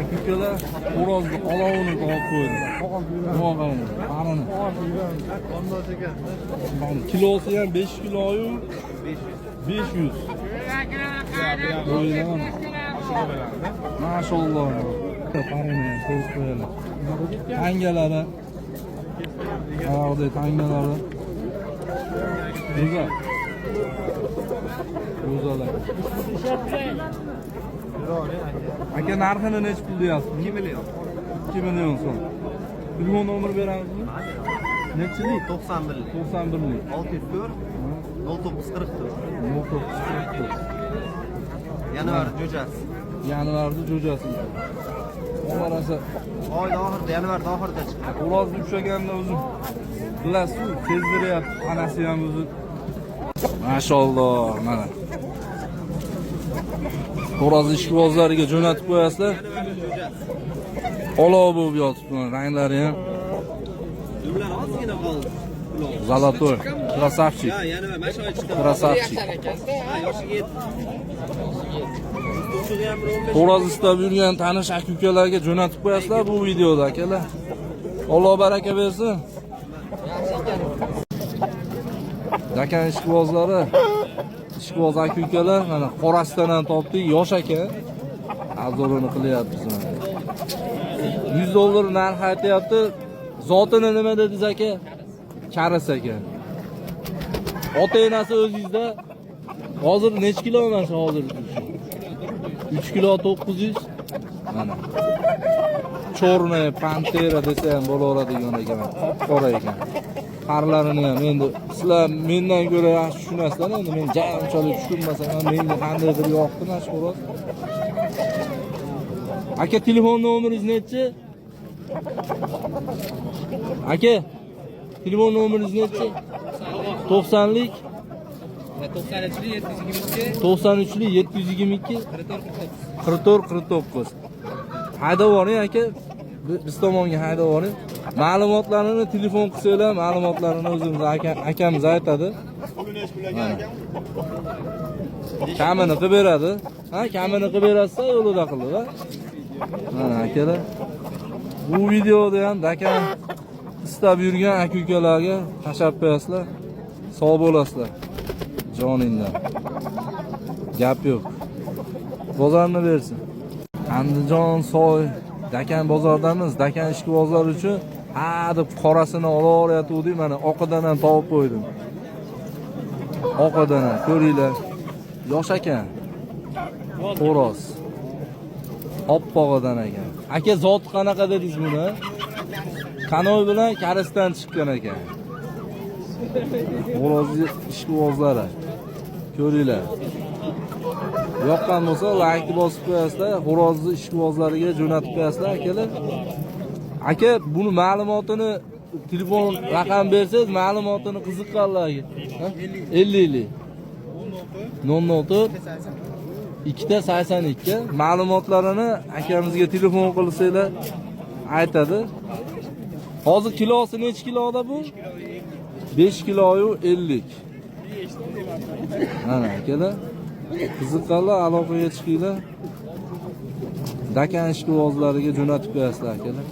Aka-ukalar, xo'rozni olovini topib qo'ydi. Nima qarang, parini. Kilosi ham 5 kiloyu 500. Qo'ylar. Mashalloh. Parini ham ko'rib qo'yinglar. Tangalari. Oyog'idagi tangalari. Go'zal. Go'zal aka. Aka, narxini nechi pul deyapsiz? 2 million. 2 million so'm. Telefon nomer beramizmi? Nechilik? 91. 91lik. 604 09 44. 0944. Yanvar jo'jasi. Yanvarda jo'jasi. Olarasa Oyda oxirida, yanvarda oxirida chiqdi. Xo'rozni ushlaganda o'zi bilasiz, sezdiryapti, tanasi ham o'zi. Mashalloh, mana. Xo'roz ishqibozlariga jo'natib qo'yasizlar. Olov bo'lib yotibdi, mana ranglari ham. Dumlar ozgina qoldi. Золотой, красавчик, Ha, yanvar mana shu oy chiqdi. Красавчик. Ha, yoshiga yetdi. Tumshug'i ham bir 15. Xo'roz istab yurgan tanish aka-ukalarga jo'natib qo'yasizlar bu videoda, akalar. Alloh baraka bersin. Dakan ishqibozlari, ishqiboz aka-ukalar, mana qorasidan ham topdik, yosh aka. Обзор ini qilyapmiz mana. 100 dollar narx aytyapti. Zotini nima dedingiz, aka? Karis aka. Ota-enasi o'zingizda. Hozir necha kilo mana shu hozir? 3 kilo 900. Mana. Черная пантера desa ham bo'laveradigan ekan. Qop-qora ekan. Parlarini ham endi sizlar mendan ko'ra yaxshi tushunasizlar. Endi men unchalik tushunmasam ham menga qandaydir yoqdi mana shu xo'roz. Aka, telefon nomeringiz nechi? Aka, telefon nomeringiz nechi? 90lik 93 722. 93lik 722 44 49. 44 49. Haydab yuboring, aka. Biz tomonga haydab yuboring. Ma'lumotlarini telefon qilsanglar, ma'lumotlarini o'zimiz akamiz aytadi. Mana. Kamini qilib beradi. Ha, kamini qilib berasizlar yo'lida qilib, ha? Mana, akalar. Bu videoda ham dakan istab yurgan aka ukalarga tashlab qo'yasizlar. Sog' bo'lasizlar. Joningdan. Gap yo'q. Bozorni bersin. Andijon soy Dakan bozordamiz. Dakan ishqibozlar uchun ha deb qorasini olaverayotgandik, mana oqidan ham topib qo'ydim. Oqidan ham ko'ringlar. Yosh ekan. Xo'roz. Oppog'idan ekan. Aka, zoti qanaqa dedingiz buni? Kanoy bilan karisdan chiqqan ekan. Xo'rozni ishqibozlari. Ko'ringlar. Yoqqan bo'lsa, laykni bosib qo'yasizlar, xo'rozni ishqibozlariga jo'natib qo'yasizlar, akalar. Aka, buni ma'lumotini telefon raqam bersangiz, ma'lumotini qiziqqanlarga. Ha? 50 lik. 004 ikkita 82. Ma'lumotlarini akamizga telefon qilsanglar aytadi. Hozir kilosi nechi kiloda bu? 5 kiloyu 50. Mana, akalar, qiziqqanlar aloqaga chiqinglar. Dakan ishqibozlariga jo'natib qo'yasizlar, akalar.